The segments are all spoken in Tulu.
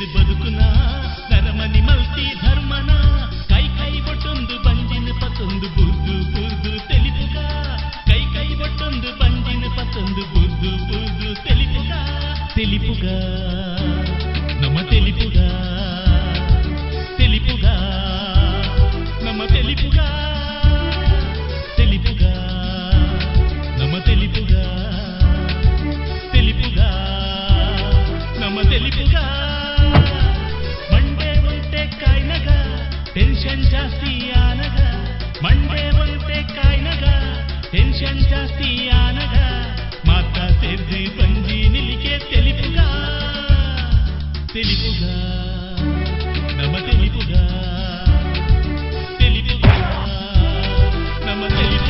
ಸೇರ್ದು ಬದುಕುನ ನರಮನಿ ಮಲ್ತಿ ಧರ್ಮನ ಕೈ ಕೈ ಬೊಟ್ಟೊಂದು ಬಂಜಿನ ಪತ್ತೊಂದು ಬುರ್ದು ಬುರ್ದು ತೆಲಿಪುಗ ಕೈ ಕೈ ಬೊಟ್ಟೊಂದು ಬಂಜಿನ ಪತ್ತೊಂದು ಬುರ್ದು ಬುರ್ದು ತೆಲಿಪುಗ ತೆಲಿಪುಗ ನಮ್ಮ ತೆಲಿಪುಗ ತೆಲಿಪುಗ ನಮ್ಮ ತೆಲಿಪುಗ ತೆಲಿಪುಗ ನಮ್ಮ ತೆಲಿಪುಗ ತೆಲಿಪುಗ ನಮ್ಮ ತೆಲಿಪುಗ ಮಂಡೆ ಒಂತೆ ಕಾಯ್ನಗ ಟೆನ್ಷನ್ ಜಾಸ್ತಿ ಆನಗ ಮಂಡೆ ಒಂತೆ ಕಾಯ್ನಗ ಟೆನ್ಷನ್ ಜಾಸ್ತಿ ಆನಗ ಮಾತಾ ಸೇರ್ದು ಬಂಜಿ ನಿಲಿಕೆ ತೆಲಿಪುಗ ತೆಲಿಪುಗ ನಮ್ಮ ತೆಲಿಪುಗ ತೆಲಿಪುಗ ನಮ್ಮ ತೆಲಿಪುಗ.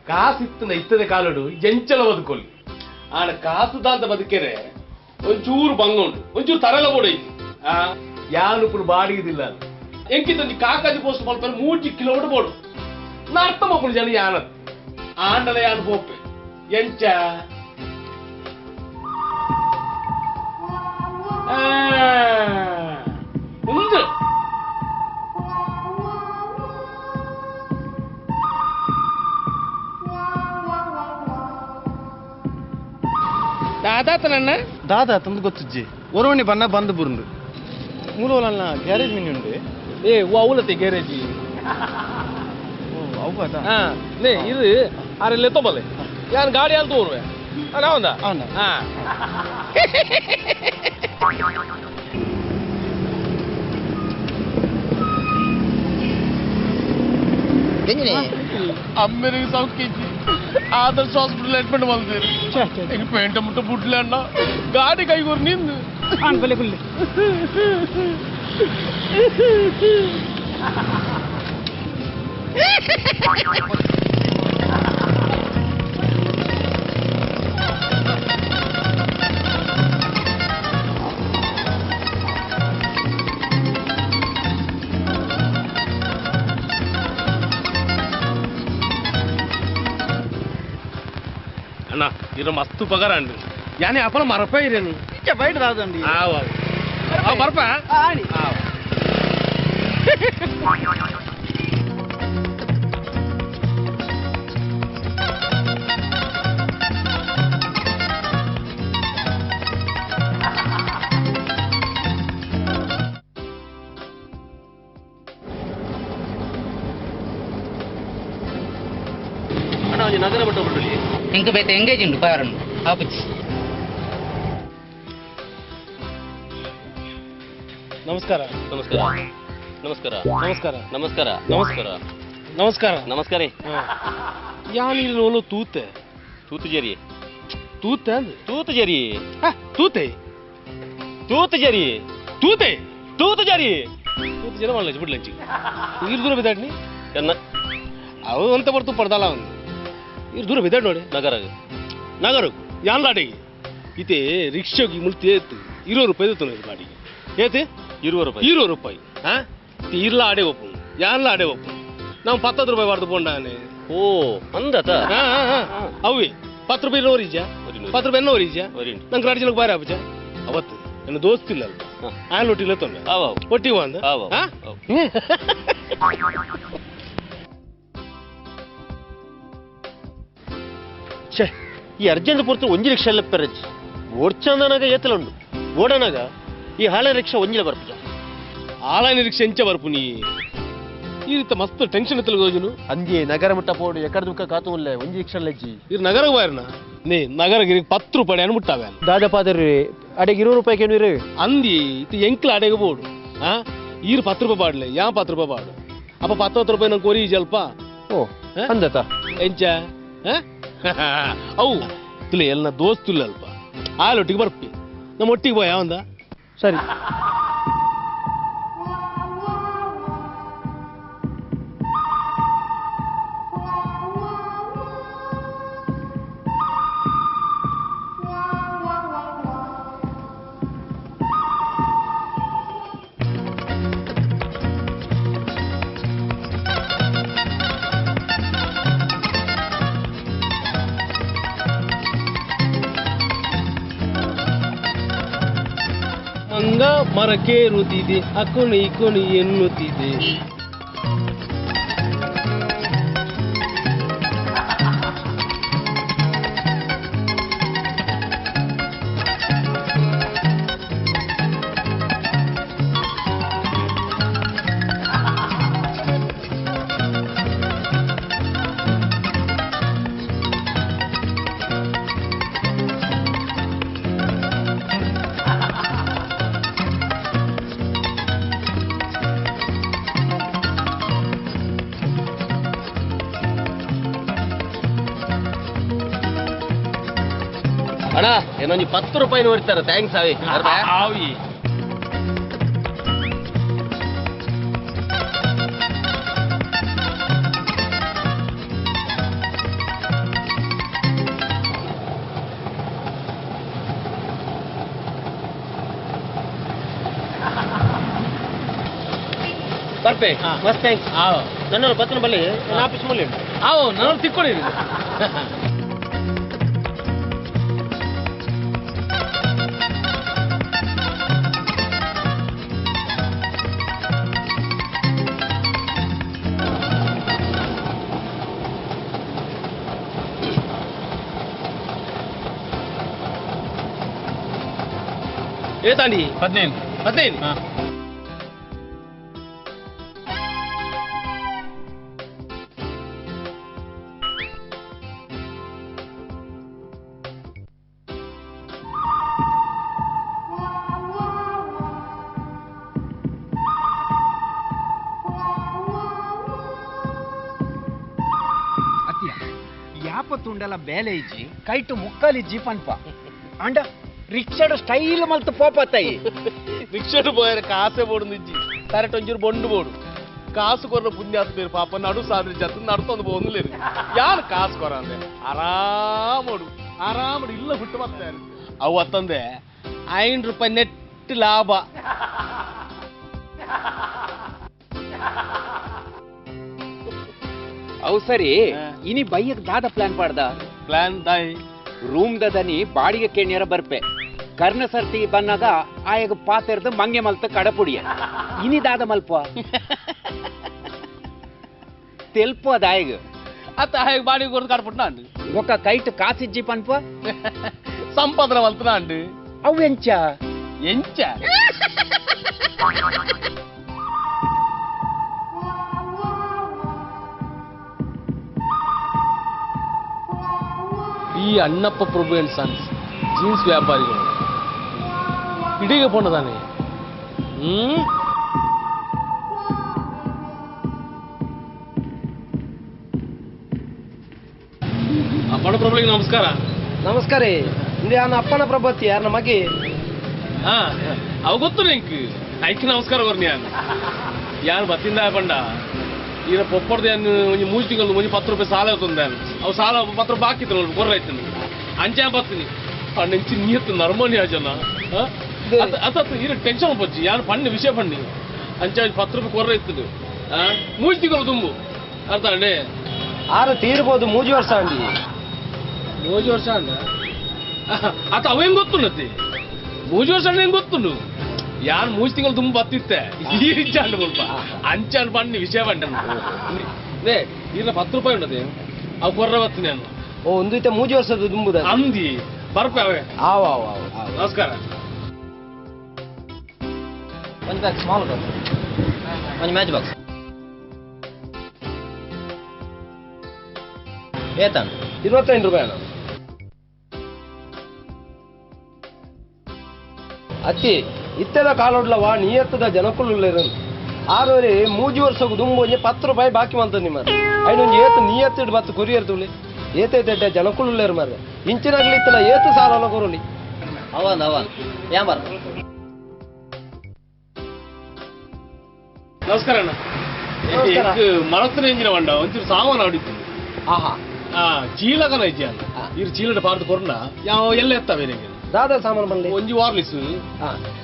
ಕಾಸಿತ್ತನ ಇತ್ತದ ಕಾಲಡು ಎಂಚಲ ಬದುಕೊಳ್ಳಿ ಆನ ಕಾಸು ದಾಂತ ಬದುಕೆರೆ ಒಂಚೂರು ಬಂಗ ಉಂಟು ಒಂಚೂರು ತರಲ ಬೋಡೈತಿ ಆ ಯಾನು ಪುಡು ಬಾಡಿಗೆದಿಲ್ಲ ಎಂಕಿತ್ತೊಂಜಿ ಕಾಕಾಜಿ ಪೋಸ್ಟ್ ಮಲ್ಪರೆ 3 ಕಿಲೋಮೀಟರ್ ಬೋಡು ನಾ ಅರ್ಥ ಮಕ್ಕಳು ಜನ ಯಾನ ಆಂಡಲ ಯಾನು ಪೋಪೆ ಎಂಚ ಉಂದು ದಾದಾತನಣ್ಣ ದಾದಾ ತಂದು ಗೊತ್ತಿಜ್ಜಿ ಒರವಣಿ ಬಣ್ಣ ಬಂದು ಬುರುಂಡು ಮೂಲವಲನ್ನ ಗ್ಯಾರೇಜ್ ಮಿನಿ ಉಂಡು ಏ ಅವಲತೆ ಗ್ಯಾರೇಜ್ ಓ ಅವ್ವದ ಹಾ ನೇ ಇದು ಆರೆಲ್ಲ ತೊಂಬಲೆ ಯಾನ್ ಗಾಡಿ ಅಂತ ತೋರುವೆ ನಾವಂದ ಅವನ ಹಾ ಅಮ್ಮೆರಿಗೆ ಸೌಖ್ಯ ಆದರ್ಶ ಹಾಸ್ಪಿಟಲ್ ಅಡ್ಮಿಟ್ ಮಾಡ್ತೀರಿ ಈಗ ಪೇಂಟ ಮುಟ್ಟ ಬುಡ್ಲೆ ಅಣ್ಣ ಗಾಡಿ ಕೈಗೂರು ನಿಂದು ಬಲೆ ಗುಲ್ಲೆ ಅಣ್ಣ ಇರ ಮಸ್ತ್ ಪಗಾರ ಅಂಡು ಯಾನೆ ಅಪ್ಪನ ಮರಪ ಇರೇನು ಬೈಟ್ ದಾದಂಡಿ ಆವ ಮರಪ ಅಣ್ಣ ಒಂಜಿ ನಗರ ಮಟ್ಟ ಬಿಡಲಿ ಇಂಕ ಬೇತೆ ಎಂಗೇಜ್ ಉಂಟು ಬಾರನ್ನು ಆಪುಜಿ. ನಮಸ್ಕಾರ ನಮಸ್ಕಾರ ನಮಸ್ಕಾರ ನಮಸ್ಕಾರ ನಮಸ್ಕಾರ ನಮಸ್ಕಾರ ನಮಸ್ಕಾರ ನಮಸ್ಕಾರ. ಯಾನ್ ಓಲು ತೂತೆ ತೂತು ಜರಿ ತೂತೆ ಅಂದ್ ತೂತು ಜರಿ ತೂತೆ ತೂತು ಜರಿ ತೂತೆ ತೂತು ಜರಿ ತೂತು ಜನ ಮಾಡ್ಲಂಚಿ ಬಿಡ್ಲಂಚಿ ಇರ್ ದೂರ ಬಿದ್ದಾಡ್ನಿ ಎನ್ನ ಅವು ಅಂತ ಬರ್ತು ಪಡ್ದಲ್ಲ ಅವನು ಇರ್ ದೂರ ಬಿದ್ದಾಡ್ ನೋಡಿ ನಗರ ನಗರ ಯಾನ್ ಗಾಡಿಗೆ ಇತೆ ರಿಕ್ಷಾಗೆ ಮುಲ್ತಿ ಏತು 20 ರೂಪಾಯಿ ಇದು ಗಾಡಿಗೆ ಏತೆ 20 ರೂಪಾಯಿ 20 ರೂಪಾಯಿ ಹಾ ಇರ್ಲ ಆಡೆ ಒಪ್ಪು ಯಾನ್ಲ ಆಡೆ ಒಪ್ಪು ನಾವು 10 ರೂಪಾಯಿ ಬಾರ್ದು ಪೋಂಡಾನೆ. ಓ ಅಂದತ ಅವೇ 10 ರೂಪಾಯಿ ನೋರಿಜ 10 ರೂಪಾಯಿ ನೋರಿಜ ನಂಗೆ ರಾಡಿ ಜನಕ್ಕೆ ಬಾರಿ ಆಪುಜ ಅವತ್ತು ನನ್ನ ದೋಸ್ತ ಇಲ್ಲ ಅಲ್ಪ ಆನ್ ಒಟ್ಟಿಗೆ ತೊಂದರೆ ಒಟ್ಟಿಗೆ ಅಂದ. ಛೇ ಈ ಅರ್ಜೆಂಟ್ ಪೂರ್ತಿ ಒಂಜಿ ರಿಕ್ಷಾ ಎಲ್ಲ ಪೆರಜ್ ಓಡ್ಚಂದನಾಗ ಏತಲುಂಡು ಓಡನಾಗ ಈ ಹಾಳೆ ರಿಕ್ಷಾ ಒಂಜಿಲ ಬರ್ಪುಜ ಆಳಾನ ರಿಕ್ಷಾ ಎಂಚ ಬರ್ಪು ನೀ ಈ ರೀತಿ ಮಸ್ತ್ ಟೆನ್ಷನ್ ಎತ್ತಲು ಅಂಜಿ ನಗರ ಮುಟ್ಟ ಪೋಡು ಎಕಡ ದುಃಖ ಕಾತು ಉಲ್ಲೆ ಒಂಜಿ ರಿಕ್ಷಾ ಲಜ್ಜಿ ಇರ್ ನಗರ ಬಾರ್ನ ನೇ ನಗರಗಿರಿ 10 ರೂಪಾಯಿ ಅನ್ನು ಮುಟ್ಟಾವೆ ದಾದಾ ಪಾದರಿ ಅಡೆಗೆ 20 ರೂಪಾಯಿ ಕೇಳಿರಿ ಅಂದಿ ಇದು ಎಂಕ್ಲ ಅಡೆಗೆ ಬೋಡು ಆ ಈರ್ 10 ರೂಪಾಯಿ ಬಾಡ್ಲೆ ಯಾ 10 ರೂಪಾಯಿ ಬಾಡು ಅಪ್ಪ 10 ರೂಪಾಯಿ ನಂಗೆ ಕೊರಿ ಜಲ್ಪ ಓ ಅಂದತ ಎಂಚ ಅವು ತುಲೆ ಎಲ್ಲ ದೋಸ್ತು ಇಲ್ಲ ಅಲ್ಪ ಆಲೊಟ್ಟಿಗೆ ಬರ್ಪಿ ನಮ್ಮ ಒಟ್ಟಿಗೆ ಬಾಯ್ ಅವಂದ ಸರಿ. ಮರಕೇರುತ್ತಿದೆ ಅಕೊಣಿ ಇಕೊಣಿ ಎನ್ನುತ್ತಿದೆ. ಅಣ್ಣ ಏನೊಂದು 10 ರೂಪಾಯಿ ನೋಡ್ತಾರೆ. Thanks ಆವಿ. ಆವಿ ಬರ್ಪೆ ಮಸ್ತ್ thanks. ನನ್ನ ಬತ್ತನ ಬಲ್ಲಿ ನನ್ನ ಆಫೀಸ್ ಮೂಲೆ. ಆವು ನಾನು ತಿಕ್ಕೊಂಡಿದ್ದೀನಿ. ಏತಾಂಡಿ 15 15. ಅತ್ತಿಯ ಯಾಪ ತುಂಡಲ ಬೇಲೆ ಇಜ್ಜಿ ಕೈಟು ಮುಕ್ಕಾಲಿಜ್ಜಿ ಪನ್ಪ ಅಂಡ ರಿಕ್ಷಾಡು ಸ್ಟೈಲ್ ಮಲ್ತು ಪೋಪತ್ತಾಯಿ. ರಿಕ್ಷಾಡು ಪೋಯರ ಕಾಸೆ ಬೋಡು ನಿಜ್ಜಿ ಕರೆಕ್ಟ್ ಒಂಚೂರು ಬೊಂಡು ಬೋಡು ಕಾಸು ಕೊರ್ರ ಪುಣ್ಯಾತ್ಮೇರು ಪಾಪ ನಡು ಸಾದ್ರಿ ಜತ್ತು ನಡ್ತೊಂದು ಬೋಂದ್ಲೇರು ಯಾರು ಕಾಸು ಕೊರ ಅಂದೆ ಆರಾಮೋಡು ಆರಾಮೋಡು ಇಲ್ಲ ಹುಟ್ಟು ಬರ್ತಾರೆ ಅವು ಅತ್ತಂದೆ 5 ರೂಪಾಯಿ ನೆಟ್ ಲಾಭ. ಅವು ಸರಿ ಇನಿ ಬೈಯಕ್ ದಾದ ಪ್ಲಾನ್ ಪಾಡ್ದ ಪ್ಲಾನ್ ದಾಯಿ ರೂಮ್ ದನಿ ಬಾಡಿಗೆ ಕೇಣ್ಯರ ಬರ್ಪೆ ಕರ್ಣ ಸರ್ತಿ ಬನ್ನಾಗ ಆಯಗ ಪಾತೆರ್ದು ಮಂಗೆ ಮಲ್ತ ಕಡಪುಡಿಯ ಇನಿ ದಾದ ಮಲ್ಪ ತೆಲ್ಪು ಅದ ಆಯಗ ಅತ್ತ ಆಯಗ ಬಾಡಿಗೆ ಕೊಡ್ದು ಕಡಪುಟ್ಟ ಅಂಡು ಒಕ್ಕ ಕೈಟ್ ಕಾಸಿಜ್ಜಿ ಪನ್ಪ ಸಂಪಾದನೆ ಮಲ್ತನ ಅಂಡು ಅವು ಎಂಚ ಎಂಚ ಈ Annappa Prabhu and sons jeans ವ್ಯಾಪಾರಿಗಳು ಇಡೀಗ ಪೋಣದಾನೆ. ಅಪ್ಪನ ಪ್ರಭುಗಳಿಗೆ ನಮಸ್ಕಾರ. ನಮಸ್ಕಾರ ರೀ. ಇಂದು ಅಪ್ಪನ ಪ್ರಭತಿ ಯಾರ ನಮಗೆ ಹಾ ಅವ ಗೊತ್ತು ನಿಂಕ್ ಐಕ್ ನಮಸ್ಕಾರ ಕೊರ್ನಿ ಯಾನು ಯಾನು ಬತ್ತಿಂದ ಪಂಡ ಈರ ಪೊಪ್ಪರ್ದು ಏನು ಒಂಜಿ ಮೂಜಿ ತಿಂಗಳು ಒಂಜಿ 10 ರೂಪಾಯಿ ಸಾಲ ತಂದೆ ಅವು ಸಾಲ 10 ರೂಪಾಯಿ ಬಾಕಿತ್ತು ನೋಡಿ ಕೊರ್ರಾಯ್ತು ಅಂಚೆ ಬತ್ತೀನಿ ನೆಂಚಿ ನೀತ್ತು ನರ್ಮನಿ ಜನ ಅತ್ತ ಈರ ಟೆನ್ಷನ್ ಪಚ್ಚಿ ಯಾನು ಪಣ್ಣು ವಿಷಯ ಪಣ್ಣಿ ಅಂಚೆ 10 ರೂಪಾಯಿ ಕೊರ್ರಾಯ್ತು ಮೂಜಿ ತಿಂಗಳು ತುಂಬು ಅರ್ಥ ಅಂడి ಆರು ತೀರ್ಬೋದು 3 ವರ್ಷ ಅಂಡಿ 3 ವರ್ಷ ಅಂಡ ಅತ್ತ ಅವೇನು ಗೊತ್ತುಂಡತ್ತಿ 3 ವರ್ಷ ಅಂಡ ಹೆಂಗೆ ಗೊತ್ತುಂಡು ಯಾನ್ 3 ತಿಂಗಳು ತುಂಬ ಬತ್ತಿತ್ತೆ ಈ ಅಂಡು ಸ್ವಲ್ಪ ಅಂಚಾನ್ ಪಣ್ಣಿ ವಿಷಯ ಪಂಡ ನೇ ಈರ 10 ರೂಪಾಯಿ ಉಂಡದೆ ಅವು ಕೊರ್ರ ಬತ್ತೀನಿ ನಾನು ಓ ಒಂದು ಇತ್ತೆ 3 ವರ್ಷದ ತುಂಬುದ ಅಂದಿ ಬರ್ಪೆ ಅವೇ ಆವ ಆವ ಆವ ನಮಸ್ಕಾರ. ಒಂದು ಬ್ಯಾಗ್ ಸ್ಮಾಲ್ ಬಾಕ್ಸ್ ಒಂದು ಮ್ಯಾಚ್ ಬಾಕ್ಸ್ ಏತಾನು 25 ರೂಪಾಯಿ ಅಣ್ಣ. ಅತ್ತಿ ಇತ್ತೆದ ಕಾಲೊಡ್ಲವ ನೀಯತ್ತದ ಜನಕ್ಕುಳ್ಳು ಆರೋರಿ 3 ವರ್ಷಕ್ಕೆ ದುಂಬು ಒಂಜಿ 10 ರೂಪಾಯಿ ಬಾಕಿ ಮಂತ ನಿಮ್ಮ ಐನೊಂಜಿ ಏತು ನೀಯತ್ತಿಡ್ ಬತ್ತು ಕೊರಿಯರ್ ತುಳಿ ಏತೈತೆ ಜನಕ್ಕುಳ್ಳು ಮಾರ್ರೆ ಇಂಚಿನಾಗ್ಲಿ ಇತ್ತಲ್ಲ ಏತು ಸಾಲ ಕೊರಲಿ ಅವನ್ ಅವನ್ ಯಾಂಬರ್. ನಮಸ್ಕಾರ ಅಣ್ಣ. ಮರತ್ತಿನ ಎಂಜಿನ వంಡ ಒಂಚೂರು ಸಾಮಾನು ಆಡಿತ್ತು. ಆಹಾ ಚೀಲಗನ ಇಜ್ಜಿ ಅಲ್ಲ ಇರು ಚೀಲದ ಪಾರ್ದು ಕೊರ್ನ ಯಾವ ಎಲ್ಲ ಎತ್ತವೆ ನಿಮಗೆ ದಾದಾ ಸಾಮಾನು ಬನ್ನಿ ಒಂಜಿ ವಾರ್ಲಿಸ್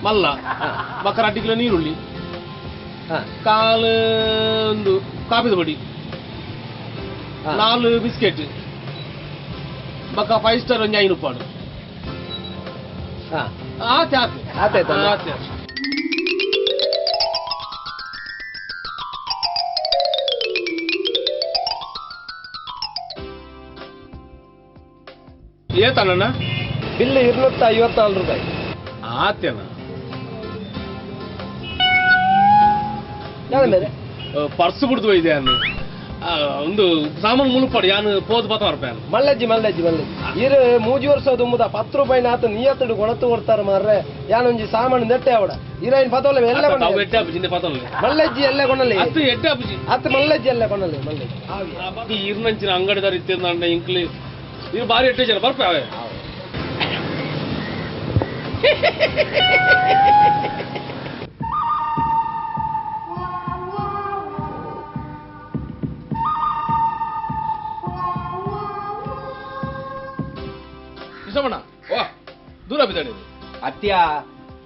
ಮಲ್ಲ ಬಕ್ಕರ 2 ಕಿಲೋ ನೀರುಳ್ಳಿ ಕಾಲು ಒಂದು ಕಾಪಿದ ಪೊಡಿ 4 ಬಿಸ್ಕೆಟ್ ಬಕ್ಕ 5 ಸ್ಟಾರ್ ಒಂಜಿ 5 ರೂಪಾಯಿ ಆತೆ ಆತೆ ಆತೆ ಆಯ್ತು ಆತೆ. ಏತಣ್ಣ ಬಿಲ್ 254 ರೂಪಾಯಿ ಆತೇನ ಯಾವ್ದು ಪರ್ಸ್ ಬಿಡ್ದು ಇದೆ ಒಂದು ಸಾಮಾನು ಮುಳುಪಾಡು ಯಾನು ಪೋದು ಪತ್ತ ರೂಪಾಯಿ ಮಲ್ಲಜ್ಜಿ ಮಲ್ಲಜ್ಜಿ ಮಲ್ಲಜ್ಜಿ ಇರು ಮೂಜಿ ವರ್ಷ ದುಂಬುದ 10 ರೂಪಾಯಿ ನಾತ ನೀಯತ್ತಡು ಕೊಣತು ಕೊಡ್ತಾರ ಮಾರ್ರೆ ಯಾನೊಂಜಿ ಸಾಮಾನು ನೆಟ್ಟೆ ಅವಡ ಇರಾಯಿನ್ ಪತೋಲೆ ಎಲ್ಲ ಎಟ್ಟೆ ಆಪುಜಿ ಪತೋಲೆ ಮಲ್ಲಜ್ಜಿ ಎಲ್ಲ ಕೊಣಲೆ ಅತ್ತು ಎಟ್ಟೆ ಆಪುಜಿ ಅತ್ತು ಮಲ್ಲಜ್ಜಿ ಎಲ್ಲ ಕೊಣಲೆ ಮಲ್ಲಜ್ಜಿ ಇರ್ನಂಚಿನ ಅಂಗಡಿದಾರ ಇತ್ತಿಂದ ಇಂಕ್ಲಿ ಇದು ಬಾರಿ ಎಟ್ಟೆ ಜನ ಬರ್ಪೆ ಅವೇ ವಾ ದೂರ ಬಿದ್ದಾಡಿ ಅತ್ಯ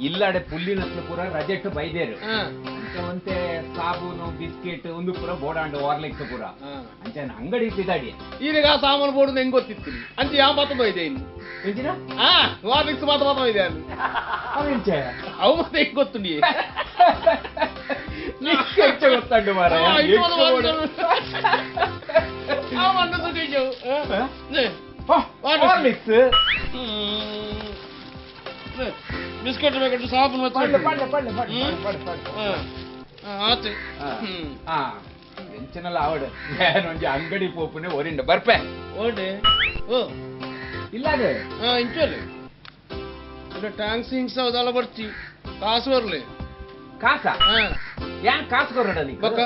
ಇಲ್ಲಾಡೆ ಪುಲ್ಲಿನತ್ಲು ಪೂರ ರಜೆಟ್ಟು ಬೈದೇರು ಅಂಚೆ ಸಾಬೂನು ಬಿಸ್ಕೆಟ್ ಒಂದು ಪೂರ ಬೋಡಾಂಡು ವಾರ್ಲಿಕ್ಸ್ ಪೂರ ಅಂಚೆ ಅಂಗಡಿ ಬಿದ್ದಾಡಿ ಈಗ ಸಾಮಾನು ಬೋರ್ಡ್ ಹೆಂಗ್ ಗೊತ್ತಿತ್ತು ಅಂಚೆ ಯಾವ ಮಾತು ಇದೆ ಇನ್ನು ವಾರ್ಲಿಕ್ಸ್ ಮಾತು ಮಾತ್ರ ಇದೆ ಅಲ್ಲಿ ಅವು ಮತ್ತೆ ಹೆಂಗ್ ಗೊತ್ತುಂಡಿ ಗೊತ್ತಂಡು ಮಾರ ವಾರ್ಲಿಕ್ಸ್ ಬಿಸ್ಕೆಟ್ ಬೇಕಟ್ಟು ಸಾಬೂನು ಆತು ಎಂಚಿನಲ್ಲ ಆವಡು ಒಂಜಿ ಅಂಗಡಿ ಪೋಪುನೆ ಒರಿಂಡ ಬರ್ಪೆ ಓಡೆ ಓ ಇಲ್ಲ ಅದೇ ಇಂಚೋಲೆ ಇಲ್ಲ ಟ್ಯಾಂಕ್ಸ್ ಹಿಂಗ್ಸ್ ಅದೆಲ್ಲ ಬರ್ತಿ ಕಾಸು ಬರ್ಲಿ ಕಾಸ ಯಾನ್ ಕಾಸು ಕೊರಡ ನೀ ಬೊಕ್ಕ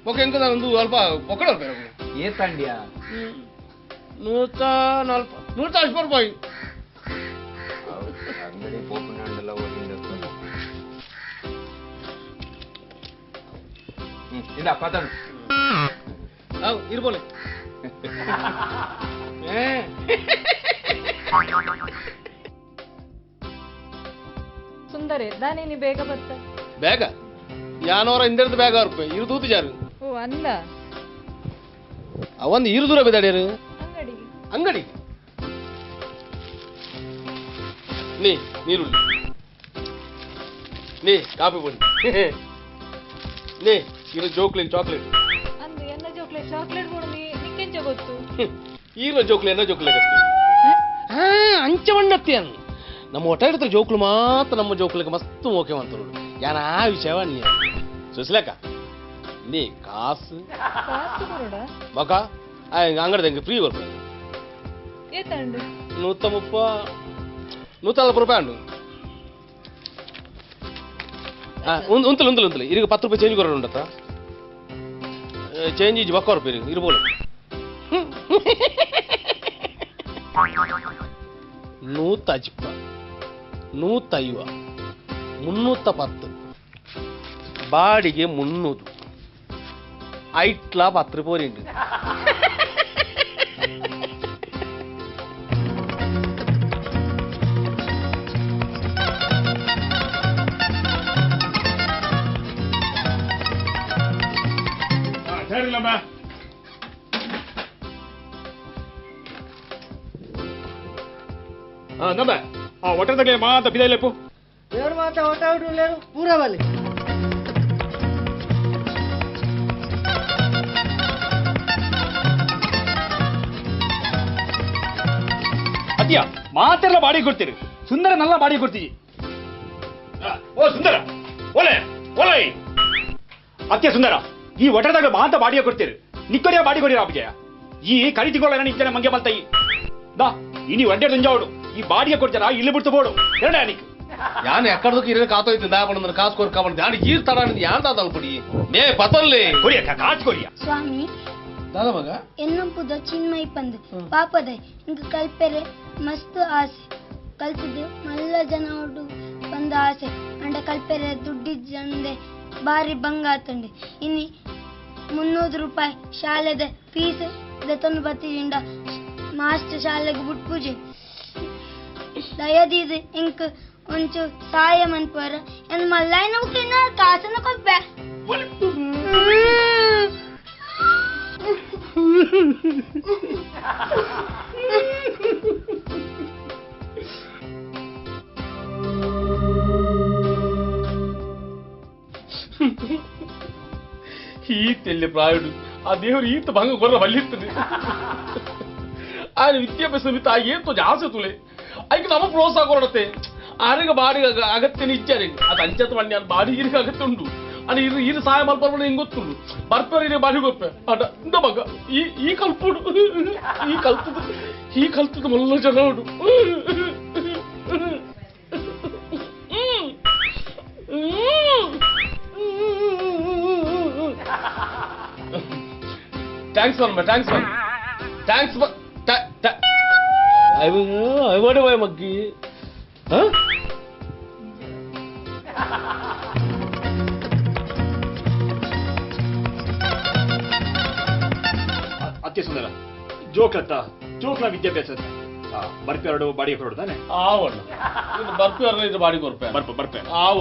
ಬೊಕ್ಕ ಎಂಕದ ಒಂದು ಅಲ್ಪ ಪೊಕ್ಕಡ ಬೇರೆ ಏ ತಂಡ್ಯಾ 140 150 ರೂಪಾಯಿ ಅಂಗಡಿ ಪೋಪುನಾಂಡಲ ಒರಿಂಡ ಇಲ್ಲ ಪತನು ಅವು ಇರ್ಬೋಲೆ ಸುಂದರೇ ದಾನೇನಿ ಬೇಗ ಬತ್ತ ಬೇಗ ಯಾನೋರ ಇಂದರ್ದ ಬೇಗ ರೂಪಾಯಿ ಇರು ತೂತು ಜಾರು ಓ ಅಂದ ಅವೊಂದು ಇರು ದೂರ ಬಿದ್ದಾಡ್ಯಾರು ಅಂಗಡಿ ಅಂಗಡಿ ನೀ ನೀರುಳ್ಳಿ ನೀ ಕಾಫಿ ಪುಡಿ ನೀ ಇರು ಜೋಕ್ಲಿ ಚಾಕ್ಲೇಟ್ ಅಂದು ಎನ್ನ ಜೋಕ್ಲೆ ಚಾಕ್ಲೇಟ್ ಕೊಡು ನೀ ನಿಕ್ಕೆಂಚ ಗೊತ್ತು ಈರ ಜೋಕ್ಲಿ ಎನ್ನ ಜೋಕ್ಲೆ ಗತ್ತಿ ಹಾ ಅಂಚೆ ಮಣ್ಣತ್ತಿ ಅನ್ ನಮ್ಮ ಒಟ್ಟ ಹಿಡಿದ್ರೆ ಜೋಕ್ಲು ಮಾತ್ರ ನಮ್ಮ ಜೋಕ್ಲಿಗೆ ಮಸ್ತ್ ಓಕೆ ಅಂತರು ಯಾನ ಆ ವಿಷಯವ ನೀ ಸುಸ್ಲಕ್ಕ ನೀ ಕಾಸು ಕಾಸು ಕೊರಡ ಬಕ ಅಂಗಡಿ ಹೆಂಗೆ ಫ್ರೀ ಬರ್ಬೇಕು ಏತಂಡು 130 140 ರೂಪಾಯಿ ಉಂಟು ಉಂತಲು ಉಂತಲು ಉಂತಲು ಇರಿಗೆ 10 ರೂಪಾಯಿ ಚೇಂಜ್ ಕೊರೋಣ ಉಂಟತ್ತ ಚೇಂಜ್ ಇಜ್ಜಿ ಬಕ್ಕ ರೂಪಾಯಿ ಇರಿಗೆ ಇರ್ಬೋದು 150 150 310 ಬಾಡಿಗೆ 300 ಐಟ್ಲಾ 10 ರೂಪಾಯಿ ಉಂಟು ನಮ್ಮ ಆ ಒಟ್ಟದಾಗ ಮಾತ ಬಿದೈಲೆಪ್ಪು ದೇವ್ರ ಮಾತ ಒಟ್ಟ ಲೇರು ಪೂರಾ ಬಲಿ ಅತಿಯ ಮಾತೆಲ್ಲ ಬಾಡಿಗೆ ಕೊಡ್ತೀರಿ ಸುಂದರ ನಲ್ಲ ಬಾಡಿಗೆ ಕೊಡ್ತೀವಿ ಓ ಸುಂದರ ಓಲೆ ಓಲೆ ಅತ್ಯ ಸುಂದರ ಈ ಒಟ್ಟದಾಗ ಮಾತ ಬಾಡಿಗೆ ಕೊಡ್ತೀರಿ ನಿಕ್ಕೊರಿಯ ಬಾಡಿ ಕೊಡಿರ ಅಪ್ಪಿಗೆ ಈ ಕರಿ ತಿಂಗಳ ನಿಂಚನೆ ಮಂಗೆ ಮಲ್ತಾಯಿ ದಾ ಇನಿ ಒಡ್ಡೆ ತುಂಜಾವಡು ಈ ಬಾಡಿಗೆ ಕೊಡ್ತಾರ ಇಲ್ಲಿ ಬಿಡ್ತು ಬೋಡು ಎರಡೇ ನೀಕ್ ಯಾನ್ ಎಕ್ಕಡದಕ್ಕೆ ಇರೋ ಕಾತೋಯ್ತು ದಾಪಣ ಕಾಸು ಕೊರ್ ಕಾಪಣ ಯಾನ್ ಈರ್ ತಡ ಯಾನ್ ದಾದ ಪುಡಿ ನೇ ಪತಲ್ಲಿ ಕೊರಿಯ ಕಾಸು ಕೊರಿಯ ಸ್ವಾಮಿ ದಾದ ಮಗ ಎನ್ನಂಪುದ ಚಿನ್ಮಯಿ ಪಂದ್ ಪಾಪದ ಇಂಕ ಕಲ್ಪೆರೆ ಮಸ್ತ್ ಆಸೆ ಕಲ್ತದ್ದು ಮಲ್ಲ ಜನ ಒಡು ಬಂದ ಆಸೆ ಅಂಡ ಕಲ್ಪೆರೆ ದುಡ್ಡಿ ಜಂದೆ ಬಾರಿ ಬಂಗ ಆತಂಡೆ ಇನಿ 300 ರೂಪಾಯಿ ಶಾಲೆದ ಫೀಸ್ ದೆತೊಂದು ಬತ್ತಿಜಿಂಡ ಮಾಸ್ಟರ್ ಶಾಲೆಗೆ ಬುಟ್ಪೂಜೆ ದಯದೀದು ಇಂಕ್ ಒಂಚು ಸಹಾಯ ಮನ್ಪರ ಎನ್ ಮಲ್ಲಾಯ್ನ ಉಕ್ಕಿನ ಕಾಸನ ಕೊಪ್ಪೆ ಈ ತೆಲ್ಲಿ ಪ್ರಾಯುಡು ಆ ದೇವರು ಈತ ಭಂಗ ಕೊರ್ರ ಬಲ್ಲಿರ್ತದೆ. ఆయన ವಿದ್ಯಾಭ್ಯಾಸ ಮಿತ್ತ ಏತೋ ಜಾಸ್ತಿ ತುಲೆ ಐಕ್ ನಮ್ಮ ಪ್ರೋತ್ಸಾಹ ಕೊರಡತ್ತೆ ಆರಿಗೆ ಬಾಡಿ ಅಗತ್ಯ ನಿಜ್ಜಾರೆ ಅದು ಅಂಚತ್ ಮಂಡಿ ಅದು ಬಾಡಿ ಇರಿಗೆ ಅಗತ್ಯ ಉಂಟು అని ಇರು ಇರು ಸಹಾಯ ಮಲ್ಪರ್ಪಣ ಹಿಂಗೆ ಗೊತ್ತುಂಡು ಬರ್ಪೇರು ಇರು ಬಾಡಿ ಗೊಪ್ಪೆ ಅಡ ಇಂದ ಮಗ ಈ ಈ ಕಲ್ಪುಡು ಈ ಕಲ್ತದ ಈ ಕಲ್ತದ ಮಲ್ಲ ಜನ ಉಂಡು thanks Varma thanks Varma thanks ಐವಡೆ ಮಗ್ಗಿ ಅತ್ಯ ಸುಂದರ ಜೋಕ್ಲತ್ತ ಜೋಕ್ಲ ವಿದ್ಯಾಭ್ಯಾಸ ಬರ್ಪೆರಡು ಬಾಡಿಗೆ ಕೊರಡು ತಾನೆ ಆವಣ್ಣ ಇದು ಬರ್ಪೆ ಇದು ಬಾಡಿಗೆ ಕೊರ್ಪೆ ಬರ್ಪ ಬರ್ಪೆ ಆವ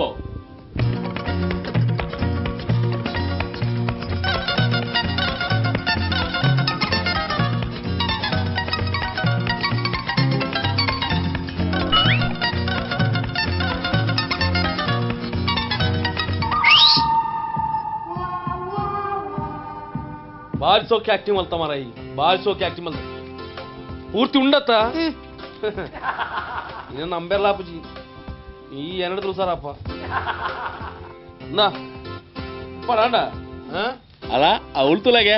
ಬಾರಿ ಸೋಕೆ ಆಕ್ಟಿಂಗ್ ಮಲ್ತ ಮಾರಾಯಿ ಬಾರಿ ಸೋಕೆ ಆಕ್ಟಿಂಗ್ ಮಲ್ತ ಪೂರ್ತಿ ಉಂಡತ್ತ ಇನ್ನ ನಂಬೆಲ್ಲ ಅಪ್ಪಜಿ ಈ ಎರಡು ದಿವಸ ಅಪ್ಪ ನಾ ಪಡಾಂಡ ಅಲ್ಲ ಅವಳು ತುಲಾಗೆ.